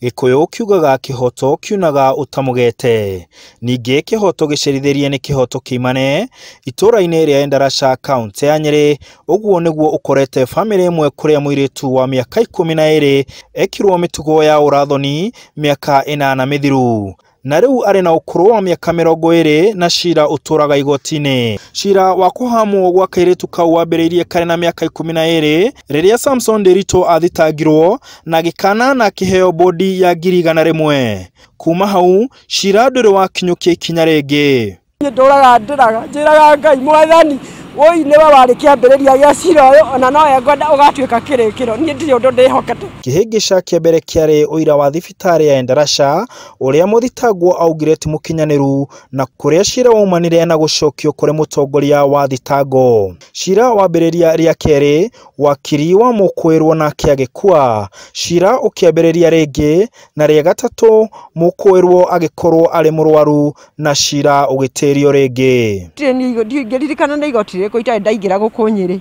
Gĩkũyũ kiugaga kĩhoto kiunaga ũtamũgete. Ningĩ kĩhoto gĩcerithĩrie nĩ kĩhoto kĩimane itũũra-inĩ rĩa Endarasha kaũntĩ ya Nyĩrĩ. Ũguo nĩguo ũkorete bamĩrĩ ĩmwe kũrĩa mũirĩtu wa mĩaka 12 ekirwo mĩtugo ya ũrathoni mĩaka 8 mĩthiru, na rĩu arĩ na ũkũrũ wa mĩaka 20 na cira ũtũraga igoti-inĩ. Cira wa kũhamwo gwa kairĩtu kau wambĩrĩirie karĩ na mĩaka 12 rĩrĩa Samson Ndiritu athitangirwo na gĩkana na akĩheo bodi ya 100,000. Kuma hau cira ndũrĩ wakinyũkia ikinya rĩngĩ. Niĩ ndũraga ndĩraga njĩraga Ngai mwathani woi nĩwe warĩ kĩambĩrĩria gĩa cira ũyũ, ona nowe ngwenda ũgatuĩka kĩrĩkĩro, niĩ ndirĩ ũndũ ndĩhokete. Kĩhĩngĩca kĩa mbere kĩarĩ ũira wa thibitarĩ ya Endarasha ũrĩa mũthitangwo augire ti mũkinyanĩru na kũrĩa cira waumanire na gũcokio kũrĩ mũtongoria wa thitango. Cira wambĩrĩria rĩa kerĩ, wakiri wa mũkũĩrwo nake agĩkua. Cira ũkĩambĩrĩria rĩngĩ na rĩa gatatũ mũkũĩrwo agĩkorwo arĩ mũrwaru na cira ũgĩtĩrio rĩngĩ. Ndingĩririkana nĩ igoti rĩrĩkũ itarĩ ndaingĩra gũkũ Nyĩrĩ,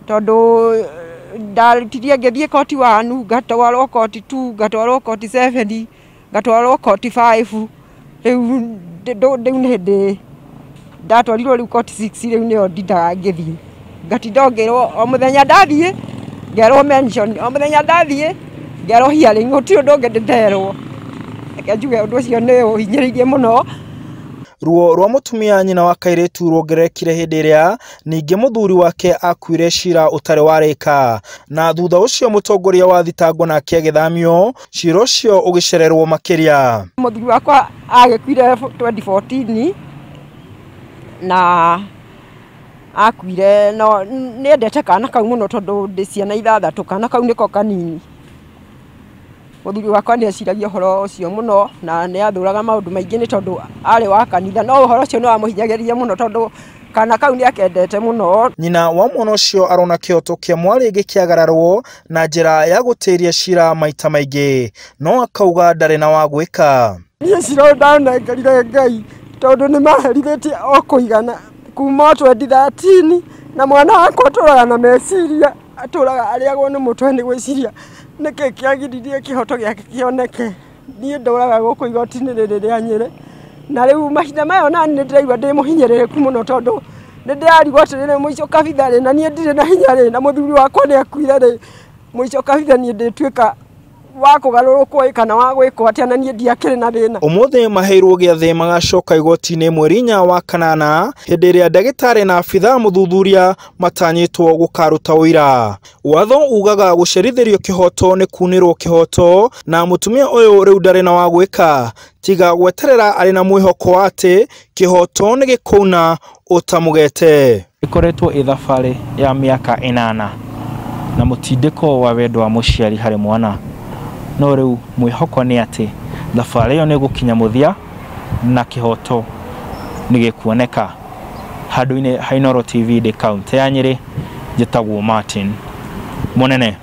tondũ ndarutirie ngĩthiĩ koti 1, ngatwarwo koti 2, ngatwarwo koti 7, ngatwarwo koti 5, rĩu rĩu nĩ hĩndĩ ndatwarirwo rĩu koti 6, rĩu nĩyo ndindaga ngĩthiĩ ngatinda ngĩrwo o mũthenya ndathiĩ ngerwo mention, o mũthenya ndathiĩ ngerwo hearing, gũtirĩ ũndũ ũngĩ ndĩnderwo. Reke njuge ũndũ ũcio nĩ ũhinyĩrĩirie mũno. Ruo rwa mũtumia nyina wa kairĩtu ruongererekire hĩndĩ ĩrĩa ningĩ mũthuri wake akuire cira ũtarĩ warĩka, na thutha ũcio mũtongoria wa thitango nake agĩthamio, cira ũcio ũgĩcererwo makĩria. Mũthuri wakwa agĩkuire 2014 na akuire, no nĩendete kana kau mũno tondũ ndĩ ciana 6, kana kau nĩko kanini. Mũthuri wakwa nĩ eciragia ũhoro ũcio mũno na nĩ athũraga maũndũ maingĩ nĩ tondũ arĩ wa kanitha, no ũhoro ũcio nĩ wamũhinyagĩrĩria mũno tondũ kana kau nĩ akendete mũno. Nyina wa mwana ũcio arona kĩhoto kĩa mwarĩ gĩkĩagararwo na njĩra ya gũtĩria cira maita maingĩ, no akauga ndarĩ na wa gwĩka. Niĩ cira ũyũ ndanengerire Ngai tondũ nĩ maherithĩtie o kũigana kuma 2013, na mwana wakwa atũraga na meciria, atũraga arĩagwo nĩ mũtwe nĩ gwĩciria nĩkĩ kĩagiririe kĩhoto gĩake kĩoneke. Niĩ ndũraga gũkũ igoti-inĩ rĩrĩ rĩa Nyĩrĩ, na rĩu mahinda maya ona nĩ ndĩraigua ndĩ mũhinyĩrĩrĩku mũno tondũ nĩ ndĩrarigwo atĩrĩrĩ, mũico kabitha rĩ, na niĩ ndirĩ na hinya rĩ, na mũthuri wakwa nĩ akuire rĩ, mũico kabitha niĩ ndĩtuĩka wa kũgarũrũkwo kana wa gwĩkwo atĩa, na niĩ ndiakĩrĩ na thĩna. Ũmũthĩ maheirwo gĩathĩ magacoka igoti-inĩ mweri 4 wa kanana, hĩndĩ ĩrĩa ndagĩtarĩ na abithaa mũthuthuria matanyĩtwo gũkaruta ũira. Watho ugaga gũcerithĩrio kĩhoto nĩ kunĩrwo kĩhoto, na mũtumia ũyũ rĩu ndarĩ na wa gwĩka tiga gweterera arĩ na mwĩhoko wa atĩ kĩhoto nĩ gĩkũuna ũtamũgete. Ĩkoretwo ĩ thabarĩ ya mĩaka 8 na mũtindĩko wa wendo wa mũciari harĩ mwana, no rĩu mwĩhoko nĩ atĩ thabarĩ ĩyo nĩ ĩgũkinya mũthia na kĩhoto nĩ gĩkuoneka. Handũ-inĩ ha Inooro TV ndĩ kaũntĩ ya Nyĩrĩ, njĩtagwo Martin Mũnene.